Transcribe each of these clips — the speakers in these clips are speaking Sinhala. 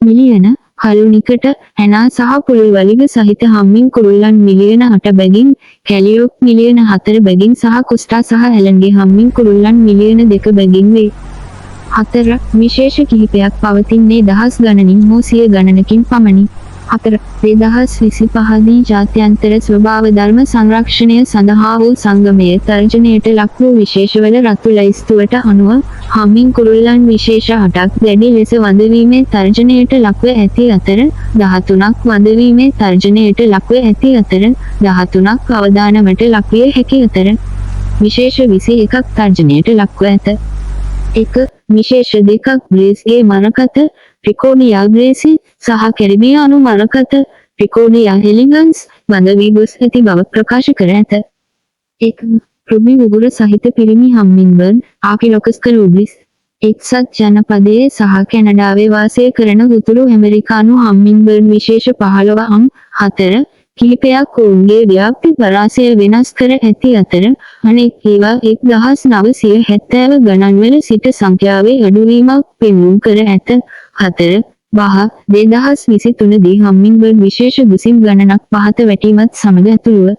මිලියන, කළු නිකට, ඇනා සහ පුළුල් වලිග සහිත හම්මින් කුරුල්ලන් මිලියන 8 බැගින්, කැලියොප් මිලියන 4 බැගින් සහ කොස්ටා සහ ඇලන්ගේ හම්මින් කුරුල්ලන් මිලියන 2 බැගින් වේ. 4. විශේෂ කිහිපයක් පවතින්නේ දහස් ගණනින් හෝ සිය ගණනකින් පමණි. 4. 2025 දී ජාත්‍යන්තර ස්වභාව ධර්ම සංරක්ෂණය සඳහා වූ සංගමයේ තර්ජනයට ලක් වූ විශේෂවල රතු ලැයිස්තුවට අනුව හම්මින් කුරුල්ලන් විශේෂ 8ක් දැඩි ලෙස වඳවීමේ තර්ජනයට ලක්ව ඇති අතර, 13ක් වඳවීමේ තර්ජනයට ලක්ව ඇති අතර, 13ක් අවදානමට ලක්විය හැකි අතර, විශේෂ 21ක් තර්ජනයට ලක්ව ඇත. 1. විශේෂ 2ක් බ්‍රේස්ගේ මරකත, රිකෝඩියා බ්‍රේසි, සහ කැරිබියානු මරකත, රිකෝඩියා එලිගන්ස්, වඳ වී ගොස් ඇති බව ප්‍රකාශ කර ඇත. 1. රුබි උගුර සහිත පිරිමි හම්මින්බර්ඩ්, ආකිලොකස් කලූබ්‍රිස්. එක්සත් ජනපදයේ සහ කැනඩාවේ වාසය කරන උතුරු ඇමරිකානු හම්මින්බර්ඩ් විශේෂ 15 අම්. 4. කිහිපයක් ඔවුන්ගේ ව්‍යාප්ති පරාසය වෙනස් කර ඇති අතර, අනෙක් ඒවා 1970 ගණන්වල සිට සංඛ්‍යාවේ අඩුවීමක් පෙන්නුම් කර ඇත. 4. 5. 2023 දී හම්මින්බර්ඩ් විශේෂ දුසිම් ගණනක් පහත වැටීමත් සමග ඇතුළුව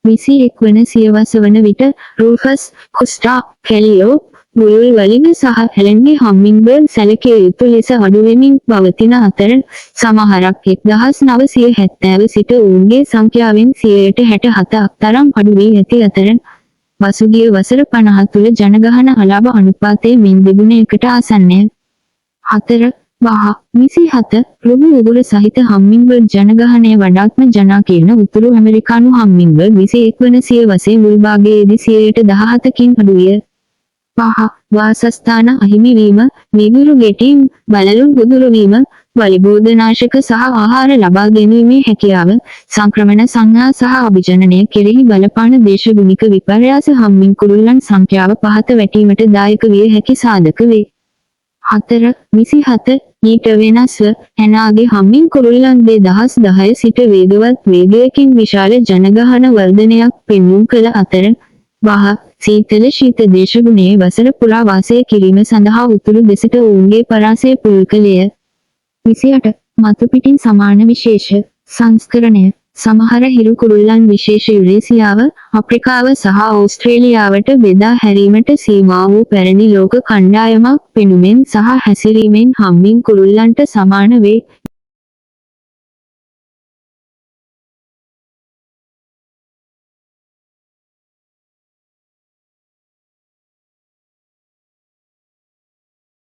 21 වන සියවස වන විට රූෆස්, කොස්ටා, කැලියෝ, බුලුල් වලිග සහ ඇලන්ගේ හම්මින්බර්ඩ් සැලකිය යුතු ලෙස අඩුවෙමින් පවතින අතර, සමහරක් 1970 සිට ඔවුන්ගේ සංඛ්‍යාවෙන් 67%ක් තරම් අඩු වී ඇති අතර, පසුගිය වසර 50 තුළ ජනගහන අලාභ අනුපාතය මින් දෙගුණයකට ආසන්නය. 4. 5. 27. රුබි උගුර සහිත හම්මින්බර්ඩ් ජනගහනය වඩාත්ම ජනාකීර්ණ උතුරු ඇමරිකානු හම්මින්බර්ඩ් 21 වන සියවසේ මුල් භාගයේදී 17%කින් අඩු විය. 5. වාසස්ථාන අහිමිවීම, වීදුරු ගැටීම්, බළලුන් උදුරුවීම, වලිබෝධනාශක සහ ආහාර ලබා ගැනීමේ හැකියාව, සංක්‍රමණ සංඥා සහ අභිජනනය කෙරෙහි බලපාන දේශගුණික විපර්යාස හම්මින් කුරුල්ලන් සංඛ්‍යාව පහත වැටීමට දායක විය හැකි සාධක වේ. 4. 27. ඊට වෙනස්ව, ඇනාගේ හම්මින් කුරුල්ලන් 2010 සිට වේගවත් වේගයකින් විශාල ජනගහන වර්ධනයක් පෙන්නුම් කළ අතර, 5. සීතල ශීත දේශගුණයේ වසර පුරා වාසය කිරීම සඳහා උතුරු දෙසට ඔවුන්ගේ පරාසය පුළුල් කළේය. 28. මතු පිටින් සමාන විශේෂ සංස්කරණය. සමහර හිරු කුරුල්ලන් විශේෂ යුරේසියාව, අප්‍රිකාව සහ ඕස්ට්‍රේලියාවට බෙදා හැරීමට සීමා වූ පැරණි ලෝක කණ්ඩායමක් පෙනුමෙන් සහ හැසිරීමෙන් හම්මින් කුරුල්ලන්ට සමාන වේ.